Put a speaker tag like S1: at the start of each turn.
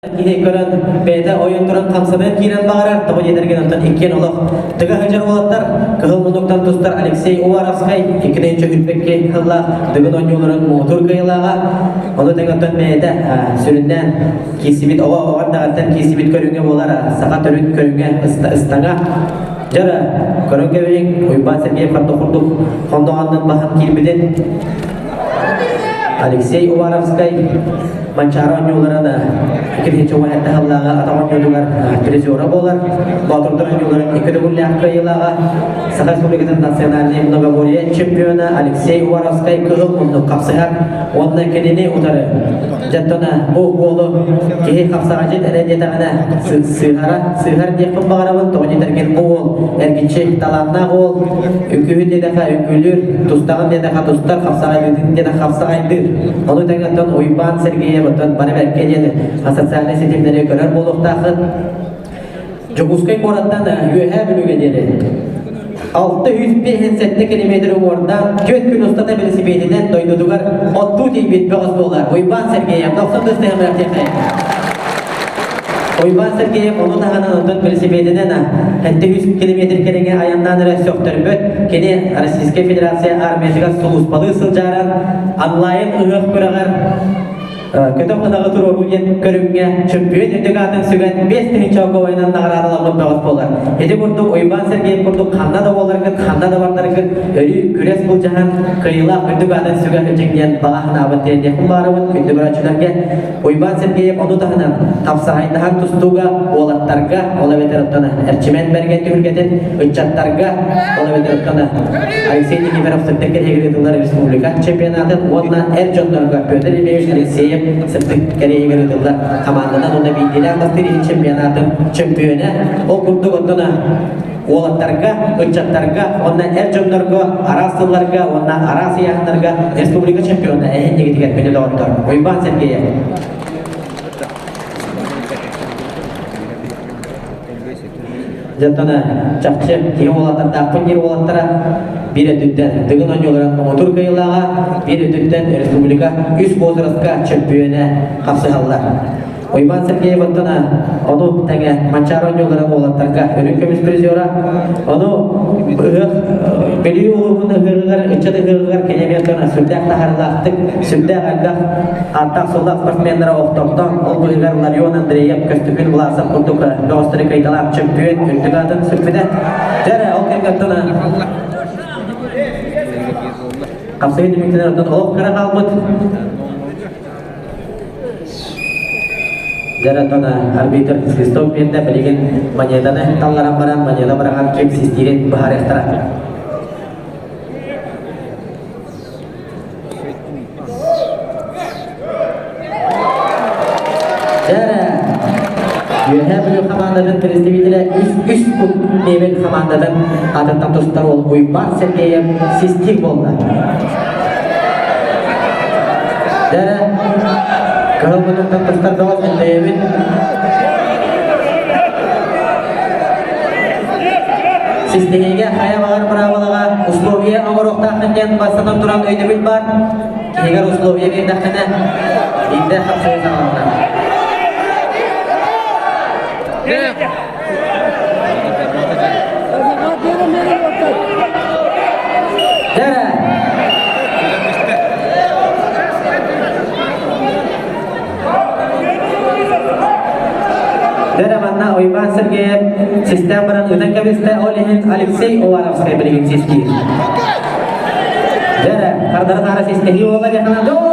S1: Киһи көрөн бэйэтэ ойон туран хамсанан киирэн баҕарар, тоҕо диэтэргин оттон иккиэн олох тыга сылдьар уолаттар кыһыл муннуктан тустар Алексей Уваровскай иккитинчи үрбэкки сыллаах Дыгын оонньууларын муҥутуур кыайыылааҕа. Ону тэҥэ оттон бэйэтэ сүрүннээн киирсибит оҕо оҕо эрдэҕиттэн киирсибит көрүҥэ буолар саха төрүт көрүҥэ ыстаҥа. Дьара көрөн кэбиһиҥ Уйбаан Сергеев харда курдук хондоҕоннон баһан киирбитин Алексей Уваровскай Манчаары оонньууларын иккитинчи уһэттэ сыллааҕы атах оонньуутугар призера буолар. Боотурдар оонньууларын икки төгүллээх кыайыылааҕа Саха Республикатын национальнай многоборье чемпиона Алексей Уваровскай кыһыл муннук хапсыһар уонна кинини утары дьэттона бу уолу киһи хапсаҕадьыт эрэ диэтэҕинэ сыыһара сыыһар диэхпин баҕарабын тоҕо диэтэргин бу уол эргиччи талааннаах уол үҥкүүһүт диэтэхэ үҥкүүлүүр тустаҕын диэтэхэ тустар хапсаҕайдыытын диэтэхэ хапсаҕайдыыр ону тэҥэ оттон Уйбаан Сергеев оттон бары бэркэ диэн социальнай ситимнэри көрөр буолуохтааххыт Дьокуускай куораттан Үөһээ Бүлүүгэ диэри 657 километр уҥуордаан түөрт күн устата велосипединэн дойдутугар оттуу тиийбит бөҕөс буолар Уйбаан Сергеев 90 тыһыынча Уйбаан Сергеев ону таһынан онтон велосипединэн 700 километр кэриҥэ айаннаан эрэ сөхтөрбөт. Кини Российскай Федерация армиятыгар сулууспалыы сылдьааран онлайн ыһыах күрэҕэр Көтөх ынаҕы туруоруу диэн көрүҥҥэ чөмпүйүөн үрдүк аатын сүгэн 5000 солкуобайынан наҕараадаламмыт бөҕөс буолар. Ити курдук Уйбаан Сергеев курдук ханна да буоларгыт, ханна да бардаргыт өрүү күрэс былдьаһан кыайыылаах үрдүк аатын сүгэ сылдьыҥ диэн баҕа санаабын тиэрдиэхпин баҕарабын күндү көрөөччүлэргэ. Уйбаан Сергеев ону таһынан хапсаҕайдаһан тустууга уолаттарга, ол эбэтэр оттон Эрчимэн Бэргэн түһүлгэтин ыччаттарга, ол эбэтэр оттон Алексей Никифоров сырдык кэриэһигэр ыытыллар республика чемпионатын уонна эр дьоннорго Петр Ильич Алексеев сырдык кэриэһигэр ыытыллар хамаанданан уонна биирдиилээх бастыыр иһин чемпионатын чөмпүйүөнэ. Ол курдук оттон уолаттарга, ыччаттарга уонна эр дьоннорго араас сылларга уонна араас ыйааһыннарга республика чемпиона эһиннигитигэр күнү доҕоттор. Уйбаан Сергеев. Дьонтон чахчы киһи уолаттардаахпын диир уолаттара биир өттүттэн Дыгын оонньууларын муҥутуур кыайыылааҕа, биир өттүттэн республика үс возрастка чөмпүйүөнэ хапсыһаллар. Уйбаан Сергеев оттон ону тэҥэ Манчаары оонньуулара уолаттарга үрүҥ көмүс призера. Ону ыһыах Бүлүү улууһун ыһыаҕыгар, ыччат ыһыаҕыгар кини эмиэ оттон сүрдээх таһаарыылаахтык, сүрдээх элбэх ааттаах-суоллаах спортсменнара охтортоон, ол быыһыгар Ларион Андреев, Көстөкүүн Власов курдук бөҕөстөрү кыайталаах чөмпүйүөн үрдүк аатын сүкпүтэ. Дьэ эрэ, ол кэмҥэ оттон хапсыһыы түмүктэнэр оттон олох кыра хаалбыт. Дьэ арбитр свисток биэрдэ, билигин монетаны талларан баран монета быраҕан ким систиирин быһаарыахтара. Дьэ, Үөһээ Бүлүү хамаандатын представителэ үс үс кут мебель хамаандатын аатыттан тустар уол Уйбаан Сергеев систиир буолла. Дэрэ, кыһыл муннуктан тустар бөҕөс бэйэбит. Систиһиигэ хайа баҕар быраабылаҕа условия оҥоруохтааххын диэн бастатан туран өйдөбүл баар. Киһигэр условия биэрдэххинэ, биирдэ хапсайы саҕаланар. Дэрэ! Дэрэ манна Уйбаан Сергеев систээн баран ытан кэбистэ, ол иһин Алексей Уваровскай билигин систиир. Дэрэ, хардары таара систэһии уола дьахана.